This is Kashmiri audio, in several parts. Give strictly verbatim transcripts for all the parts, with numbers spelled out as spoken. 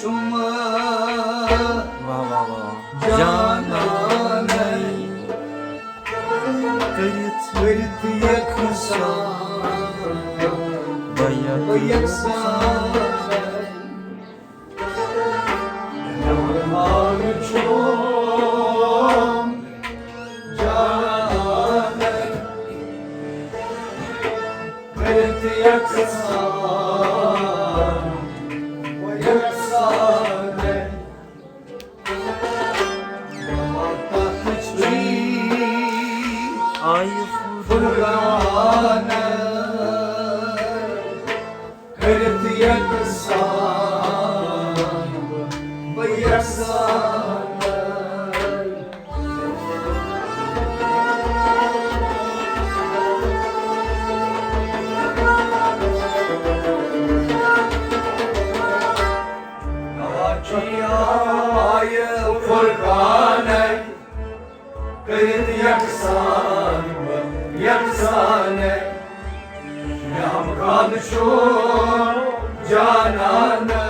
واہ، واہ، واہ۔ جانانَے کٔرِتھ، کٔرِتھ یَکسان بہٕ یَکسان۔ آیہِ فرقان کٔرِتھ یَکسان بہٕ یَکسان۔ آیہِ فرقانَے کٔرِتھ یَکسان، یَکسانَے۔ یہِ ہم خان چھُ جانانَے۔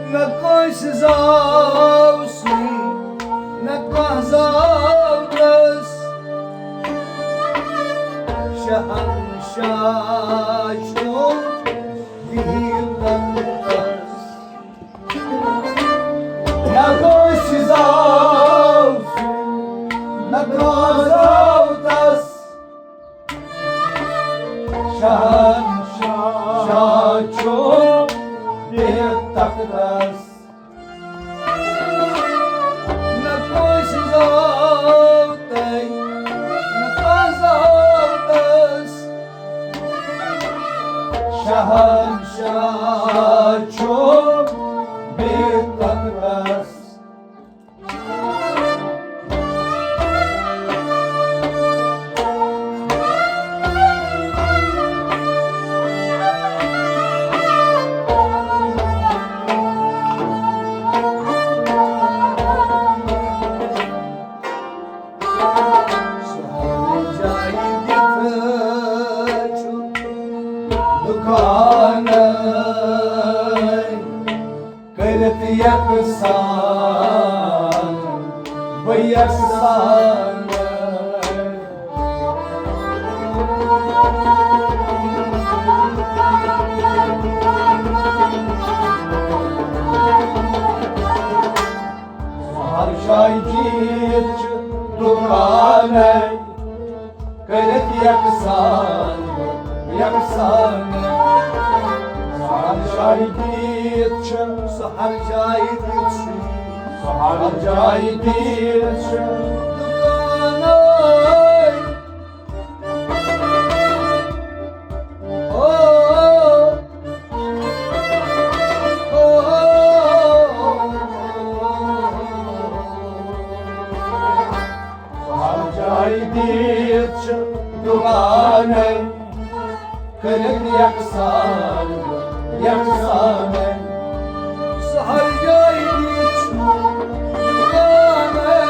نہ کٲنٛسہِ زاو سُے، نہ کانٛہہ زاو تس۔ شہنشاہ چھُ بِہِتھ تختس۔ نہ کٲنٛسہِ زاو سُے، نہ کانٛہہ زاو تس۔ شہنشاہ چھُ بِہِتھ تختس۔ نہ کٲنٛسہِ زاو تٔمۍ، نہ کانٛہہ زاو تس۔ شہنشاہ چھُ بِہِتھ تختس۔ دُکانَے کٔرِتھ یَکسان بہٕ یَکسان۔ ہر جایہِ دِتھ چھُ دُکانَے کٔرِتھ یَکسان، یَکسان۔ سُہ ہر جایہِ دِتھ چھُ، سُہ ہر جایہِ دِتھ چھُ، سُہ ہر جایہِ دِتھ چھُ۔ دُکانَے۔ او۔ ہر جایہِ دِتھ چھُ دُکانَے کٔرِتھ یَکسان، یَکسانَے۔ سُہ ہر جایہِ دِتھ چھُ دُکانَے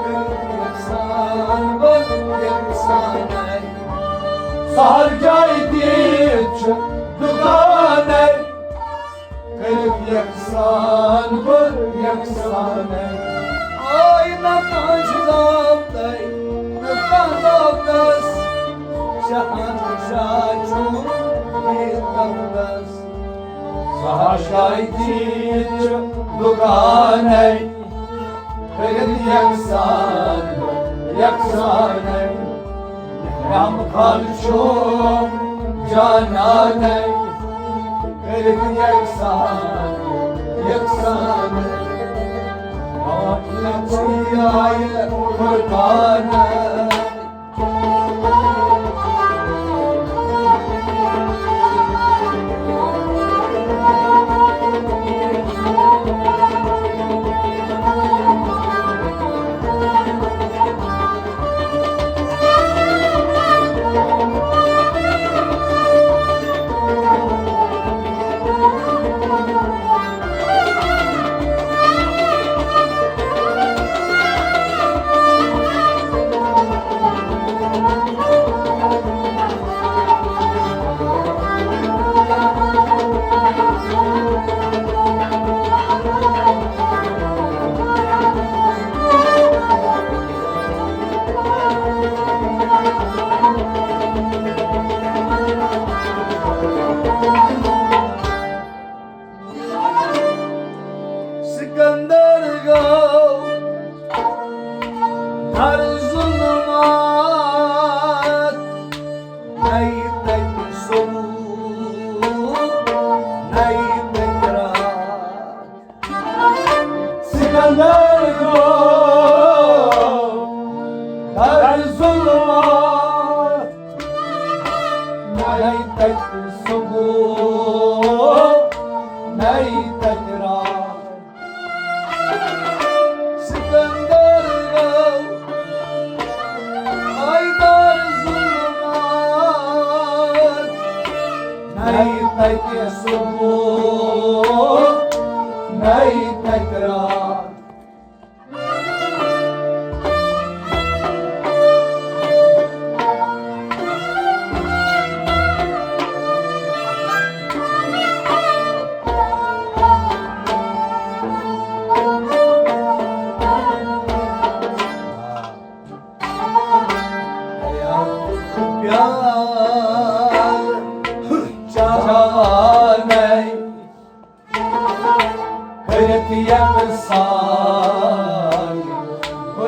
کٔرِتھ یَکسان، بہٕ یَکسانَے۔ سُہ ہر جایہِ دِتھ چھُ دُکانَے کٔرِتھ یَکسان بہٕ یَکسانَے۔ آے نہ کٲنٛسہِ زاو تٔمۍ، نہ کانٛہہ زاو تس۔ شہنشاہ چھُ بِہِتھ تختس۔ سُہ ہر جایہِ دِتھ چھُ دُکانَے کٔرِتھ یکسان، یکسانَے۔ رحم خان چھُم جانانَے، کٔرِتھ یکسان، یکسانَے۔ آیہِ قربانَے۔ سکندر گوٚو در ظلمات، نَیہِ تَتہِ صبح، نَیہِ تَتہِ راتھ۔ سکندر گوٚو در ظلمات، نَیہِ تَتہِ صبح، نَیہِ تَتہِ راتھ۔ سکندر گوٚو آیہِ در ظلمات، نَیہِ تَتہِ صبح، نَیہِ تَتہِ راتھ۔ پیالہٕ چاوانَے، کٔرِتھ یکسانَے،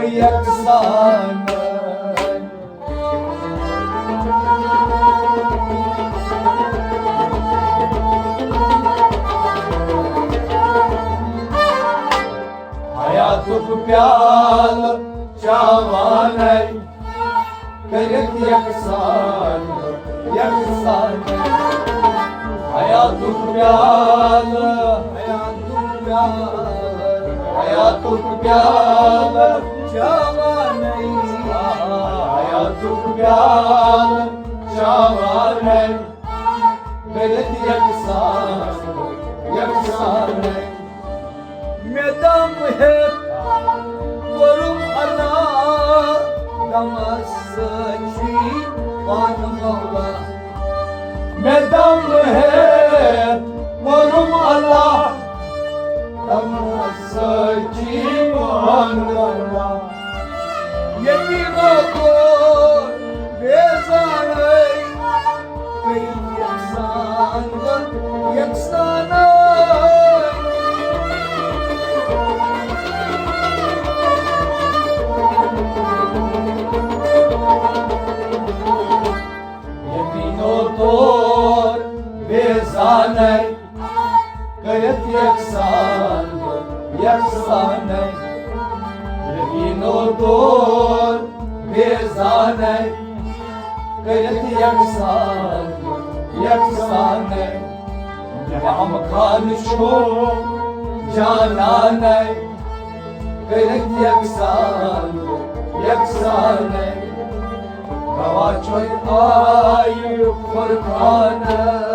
یکسانَے۔ حیاتُک پیالہٕ چاوانَے، کٔرِتھ یکسان، یکسان۔ حیاتُک پیالہٕ، حیاتُک پیالہٕ، حیاتُک پیالہٕ چاوانَے، حیاتُک پیالہٕ چاوانَے، کٔرِتھ یکسان، یکسانَے۔ مےٚ دم ہیٚتھ کوٚرُم عطا، دمس سۭتۍ چھُے پانہٕ مولا۔ مےٚ دم ہیٚتھ کوٚرُم عطا، دمس سۭتۍ چھُے پانہٕ مولا۔ ییٚتی گوٚو کوٚر بیزارے، کٔرِتھ یکسان، یکسانَے۔ یقیٖنو طور بیزانَے، کٔرِتھ یکسان، یکسانَے۔ یقیٖنو طور بیزانَے، کٔرِتھ یکسان، یکسانَے۔ رحم خان چھُ جانانَے، کٔرِتھ یکسان، یکسانَے۔ گواہ چھُے آیہِ فرقانَے۔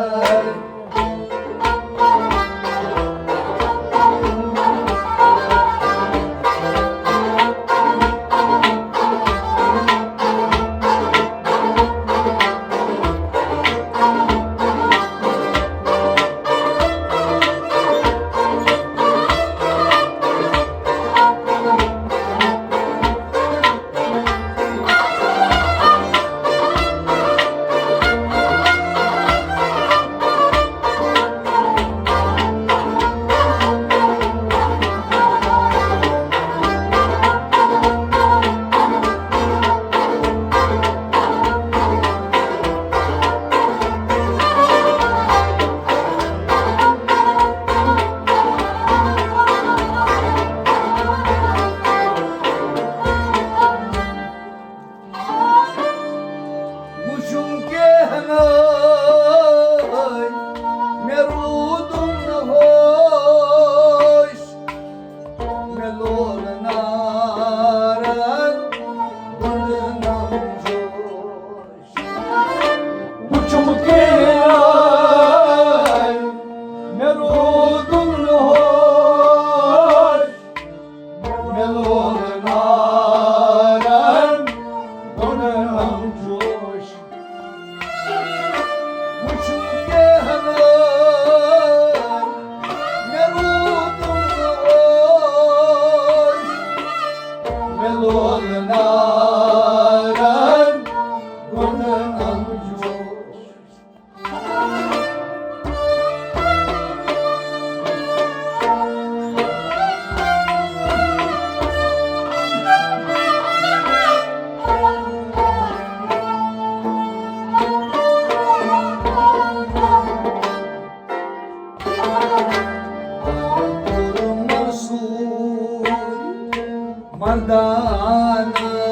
دانے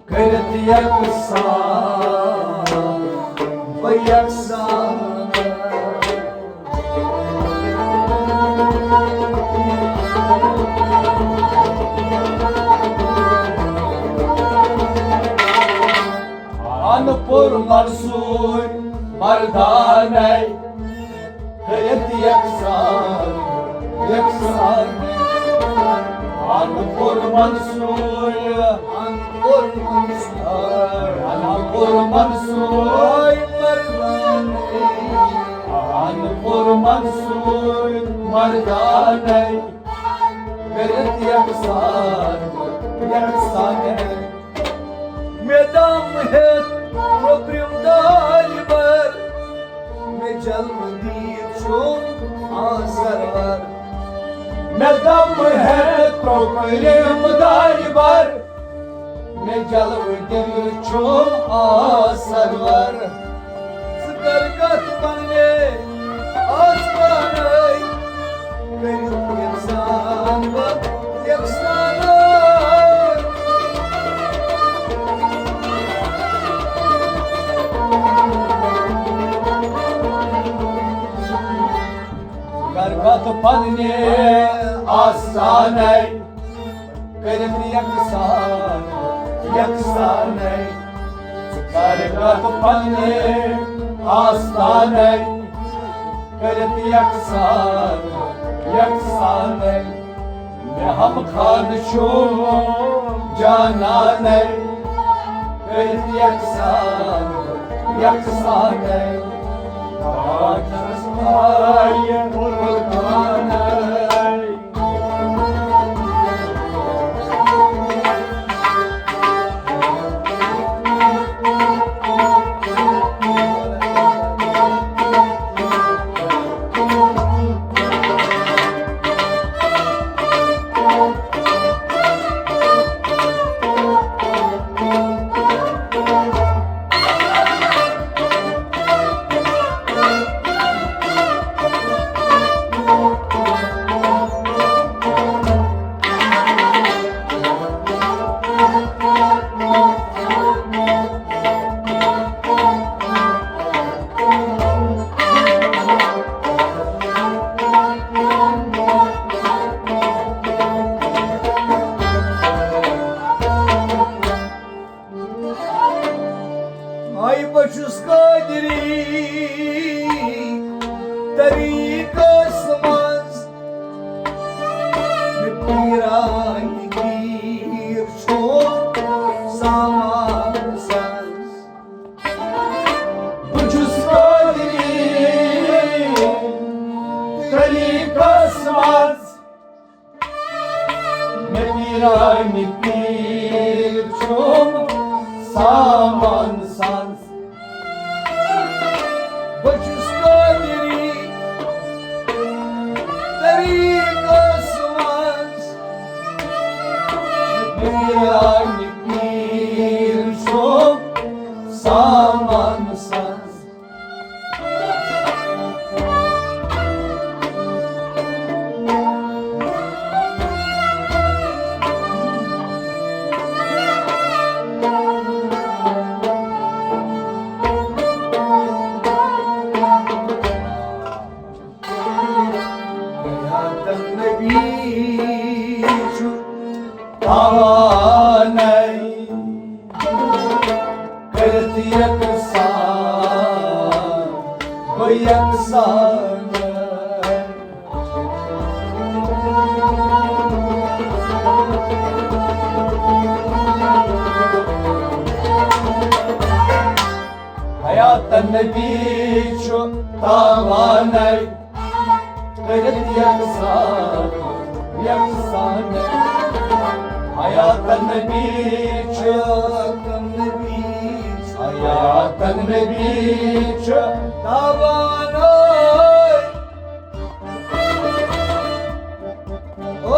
کٔرِتھ یکسان، بہٕ یکسان۔ ان پُر منصور مردانے کٔرِتھ یکسان، یکسان۔ ان پُر منصور، ان پُر منصور، ان پُر منصور مردانے، ان پُر منصور مردانے کٔرِتھ یکسان، یکسان۔ مےٚ دم ہیٚتھ پرٛوٚپرِم دالہِ بر، مےٚ جلوٕ دِتھ چھُم آسروار۔ مےٚ دم ہیٚتھ پرٛوٚپرِم دالہِ بر، مےٚ جلوٕ دِتھ چھُم آسروار۔ ژٕ کر کتھ پننہِ آستانٕے، کٔرِتھ یکسان بہٕ یکسانٕے۔ کر کتھ پننہِ آستانٕے، کٔرِتھ یکسان، یکسانٕے۔ ژٕ کر کتھ پننہِ آستانٕے، کٔرِتھ یکسان، یکسانٕے۔ مےٚ ہم خانہٕ چھُم جانانٕے، کٔرِتھ یکسان، یکسانٕے۔ داغ چھَس آیہِ قربانٕے۔ ہاے بہٕ چھُس قٲدری طریٖقس منٛز، مےٚ پیٖرانہِ پیٖر چھُ سامان سنٛز۔ بہٕ چھُس قٲدری طریٖقس منٛز، مےٚ پیٖرانہِ پیٖر چھُم سامان سنٛز۔ بہٕ چھُس قٲدری طریٖقس منٛز، مےٚ پیٖرانہِ پیٖر چھُم سامان سنٛز۔ حیاتن نبی چھُ تاوانَے کٔرِتھ یکسان، بہٕ یکسان۔ حیاتن نبی چھُ تاوانَے کٔرِتھ یکسان، یکسان۔ حیاتن نبی چھُ، حیاتن نبی چھُ تاوانَے۔ او،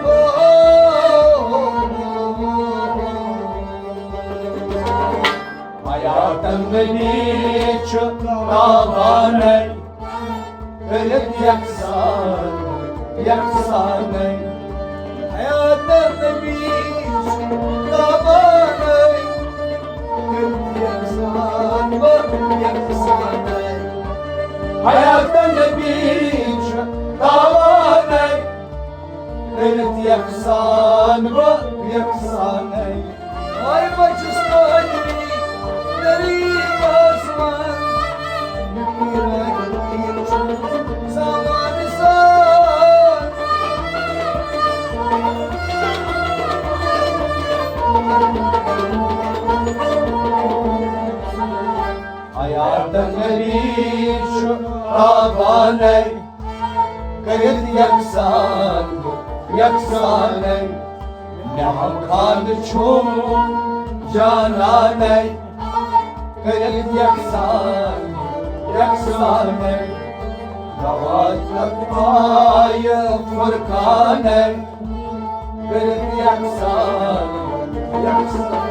او، او، حیاتن نبی چھُ تاوانَے کٔرِتھ یکسان۔ یکسانَے۔ حیات نبی چھُ تابانَے، کٔرِتھ یکسان بہٕ یکسانَے۔ حیات نبی چھُ تابانَے، کٔرِتھ یکسان بہٕ یکسانَے۔ ہاے بہٕ چھُس قٲدری طریٖقس منٛز، مےٚ پیٖرن پیٖر چھُ زمانہٕ سان۔ حیات نبی چھُ تابانَے، کٔرِتھ یکسان، یکسانَے۔ مےٚ ہم خان چھُم جانانَے، کٔرِتھ یکسان، یکسانَے۔ دوا تک آیہِ فرقانَے، کٔرِتھ یکسان، یکسانَے۔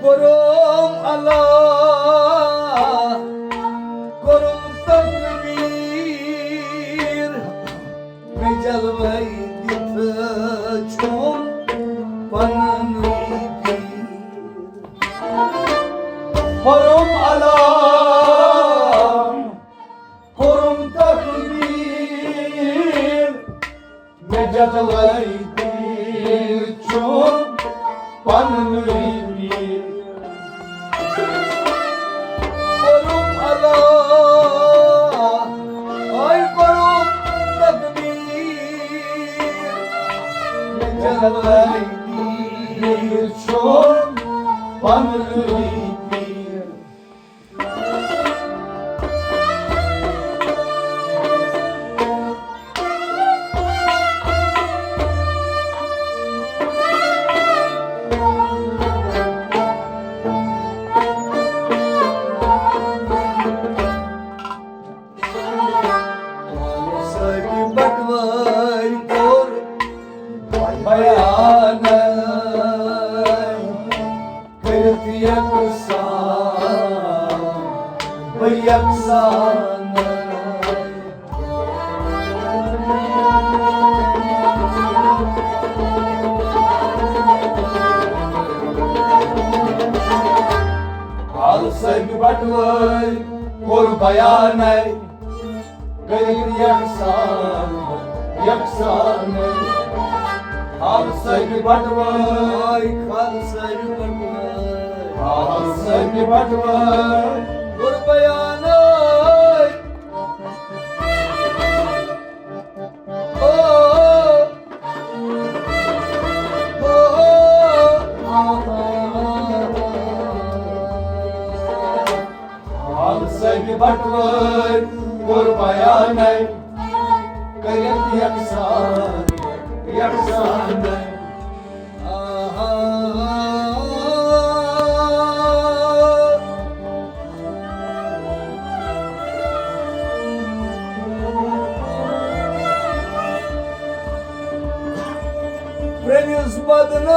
کوٚرُم اللہ، کوٚرُم تقدیٖر، مےٚ جلوَے دِتھ چھُم پنُن پیٖر۔ کوٚرُم اللہ، کوٚرُم تقدیٖر، مےٚ جلوَے دِتھ چھُم پنُن پیٖر۔ کوٚرُم اللہ، ہاے کوٚرُم تقدیٖر، مےٚ جلوَے دِتھ چھُم پنُن پیٖر۔ سۭتۍ بٹوٲرۍ کوٚر بیانَے۔ کٔرِتھ یکسان، بہٕ یکسان۔ حال سۭتۍ بٹوٲرۍ کوٚر بیانَے۔ کٔرِتھ یکسان، یکسان۔ خالصہٕ بٹوٲرۍ، خالصہٕ بٹوٲرۍ، خالصہٕ بٹوٲرۍ۔ قربیانٕے۔ او، او، او، او۔ حال سۭتۍ بٹوٲرۍ کوٚر بیانَے، کٔرِتھ یکسان، یکسانَے۔ پرٛنِس بدنس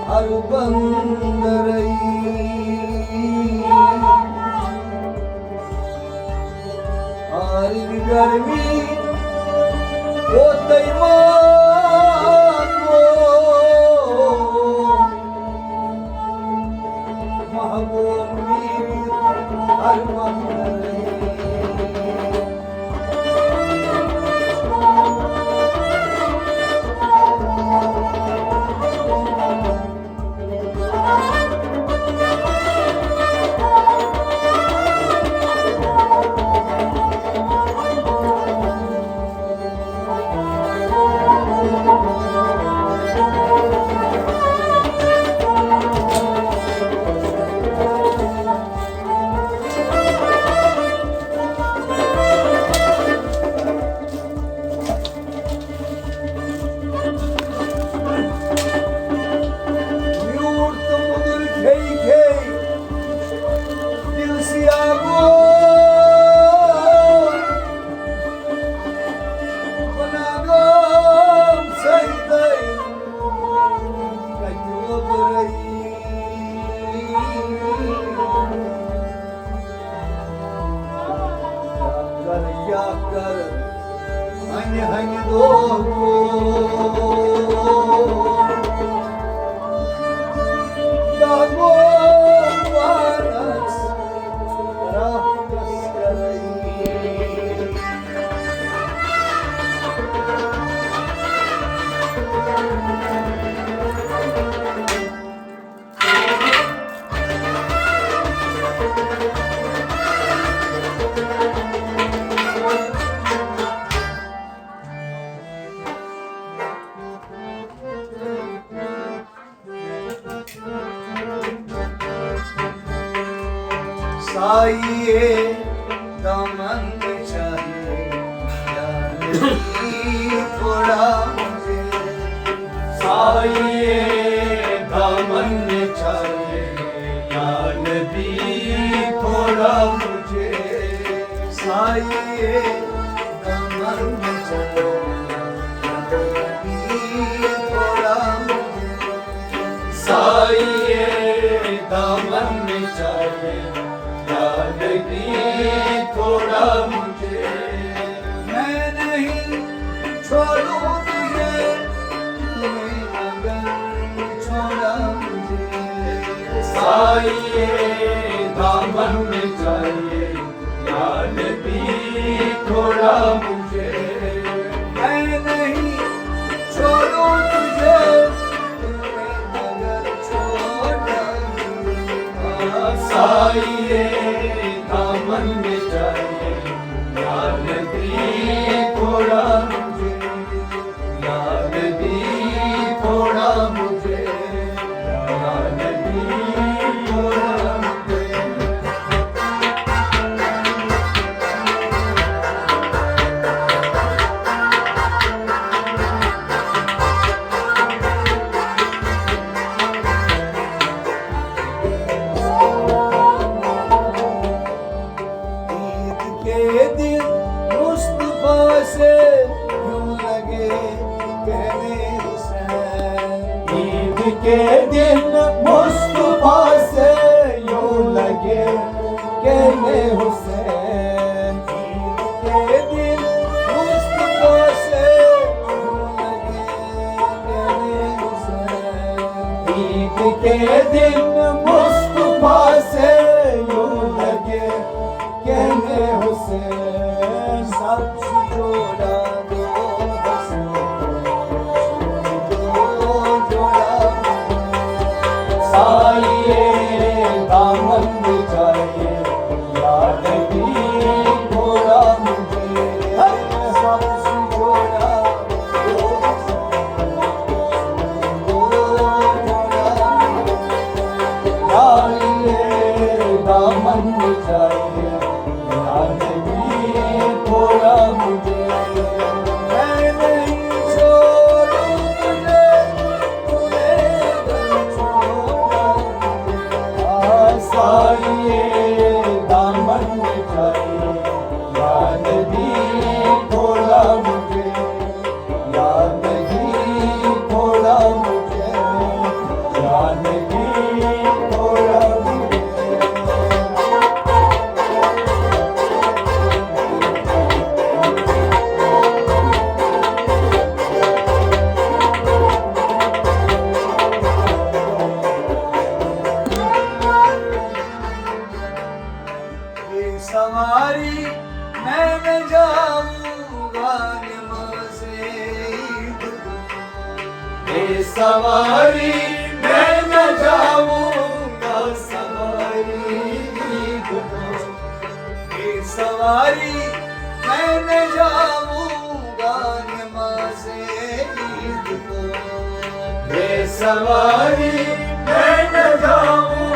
ہر بندرئی آرگ گرمی میوٗٹھ تہٕ موٚدُر کھیٚیہِ کھیٚیہِ دِل سِیاہ گوٚو۔ گۄناہ گوٚو سہی تہٕ کَتہِ وۄبرٲیی؟ کیٛاہ کَرٕ، کیٛاہ کَرٕ، ہَنہِ ہَنہِ دۄہ گوٚو۔ دَہ گوٚو پانَس راتَس کَرٕے۔ سایے دامن میں چاہیے، یار نبی تھوڑا مجھے۔ سایے دامن میں چاہیے، یار نبی تھوڑا مجھے۔ سایے دامن میں چاہیے، یار نبی تھوڑا مجھے۔ سایے دامن میں چاہیے، یار نبی تھوڑا مجھے۔ میں نہیں چھوڑوں تجھے، تو نہیں مگر چھوڑا مجھے۔ سایے دامن میں چاہیے، یار نبی تھوڑا مجھے۔ میں نہیں چھوڑوں تجھے، تو نہیں مگر چھوڑا مجھے۔ سایے دامن میں چاہیے، یار نبی تھوڑا مجھے۔ یار نبی تھوڑا مجھے، یار نبی تھوڑا مجھے۔ عید کے دن مصطفیٰ سے یوں لگے کہنے حسین۔ عید کے دن مصطفیٰ سے یوں لگے کہنے حسین۔ عید کے دن مصطفیٰ سے یوں لگے کہنے حسین۔ عید کے دن مصطفیٰ سے یوں لگے کہنے حسین۔ سب سے جوڑا دو حسن، دو جوڑا۔ سایے دامن میں چاہیے، یار نبی تھوڑا مجھے۔ سب سے جوڑا دو حسن، دو جوڑا۔ سایے دامن میں چاہیے، یار نبی تھوڑا مجھے۔ میں نہیں چھوڑوں تجھے، تو میرا چھوڑا مجھے۔ سایے دامن میں چاہیے، یار نبی تھوڑا مجھے۔ یار نبی تھوڑا مجھے، یار نبی تھوڑا مجھے۔ سواری، میں نہ جاؤں گا نماز عید کو۔ بے سواری، میں نہ جاؤں گا سواری عید کو۔ بے سواری، میں نہ جاؤں گا نماز عید کو۔ بے سواری، میں نہ جاؤں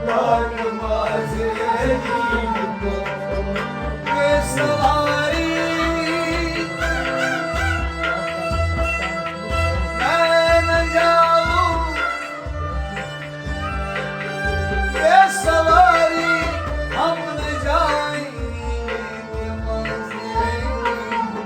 گا نماز عید کو۔ بے سواری، میں نہ جاؤں، بے سواری، ہم نہ جائیں نماز عید کو۔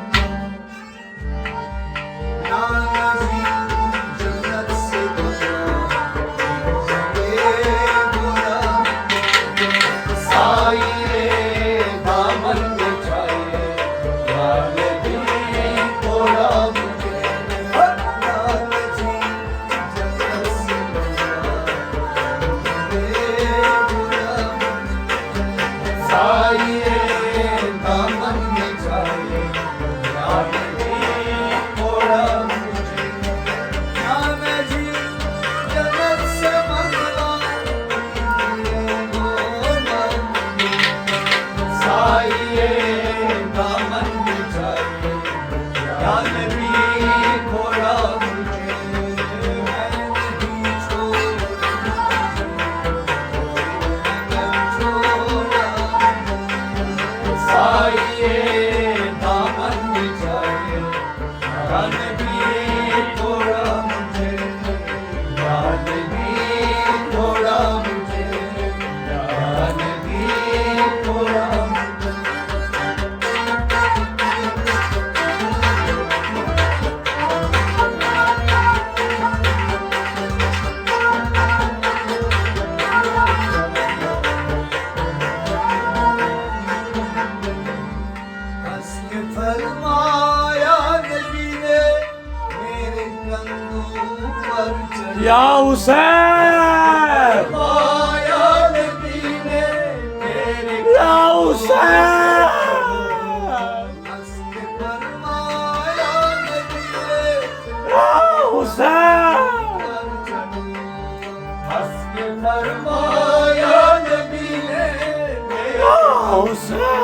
یا حسین، یا حسین، یا حسین۔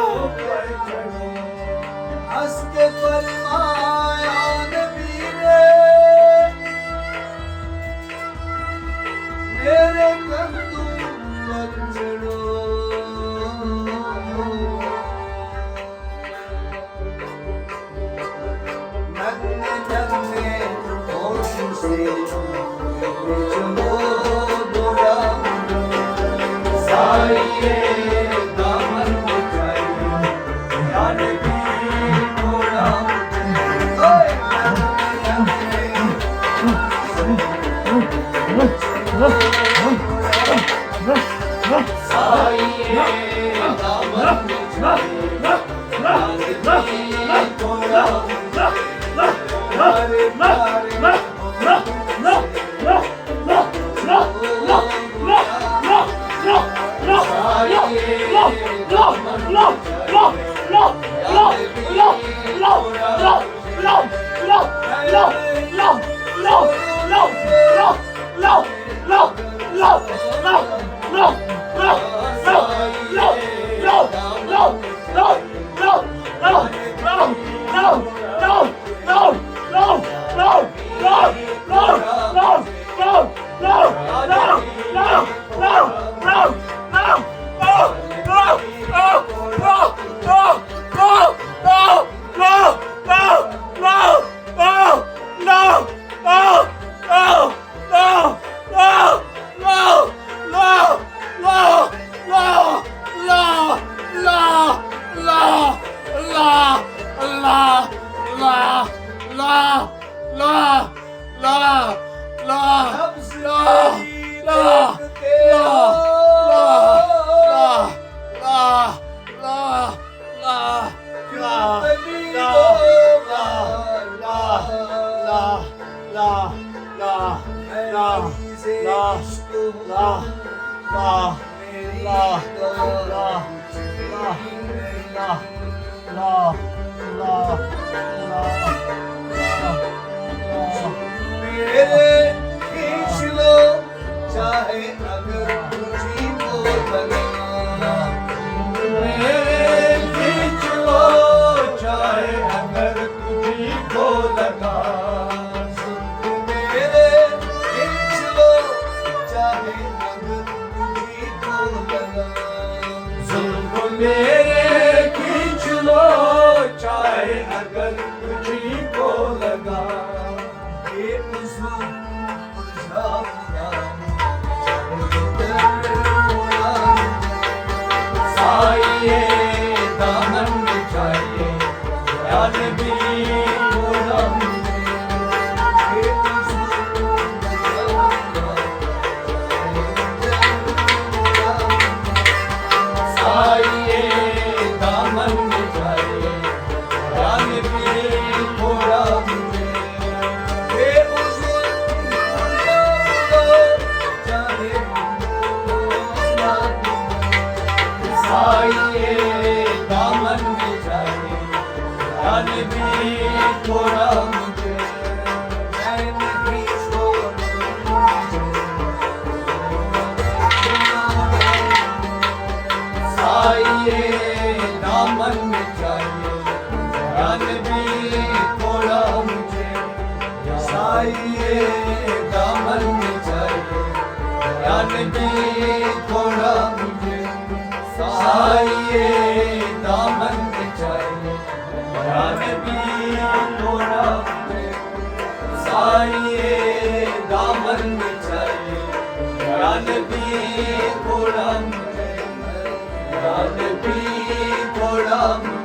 یا حسین۔ لا، لا، لا، لا، لا۔ میرے کھینچ لو، چاہے اگر تجھی کو لگا۔ میرے کھینچ لو، چاہے اگر تجھی کو لگا۔ میرے کھینچ لو، چاہے اگر تجھی کو لگا۔ زلف میرے کھینچ لو، چاہے اگر تجھی کو لگا۔ بے عذر سائے دامن بچھائیے، یا نبی غلام۔ سائے دامن بچھائیے، یا نبی غلام۔ سائے دامن بچھائیے، یا نبی تھوڑا مجھے۔ سائے دامن بچھائیے، یا نبی تھوڑا مجھے۔ سائے دامن بچھائیے، یا نبی تھوڑا مجھے۔ سائے دامن بچھائیے، یا نبی تھوڑا مجھے۔ سائے دامن بچھائیے، یا نبی تھوڑا مجھے۔ یا نبی تھوڑا مجھے۔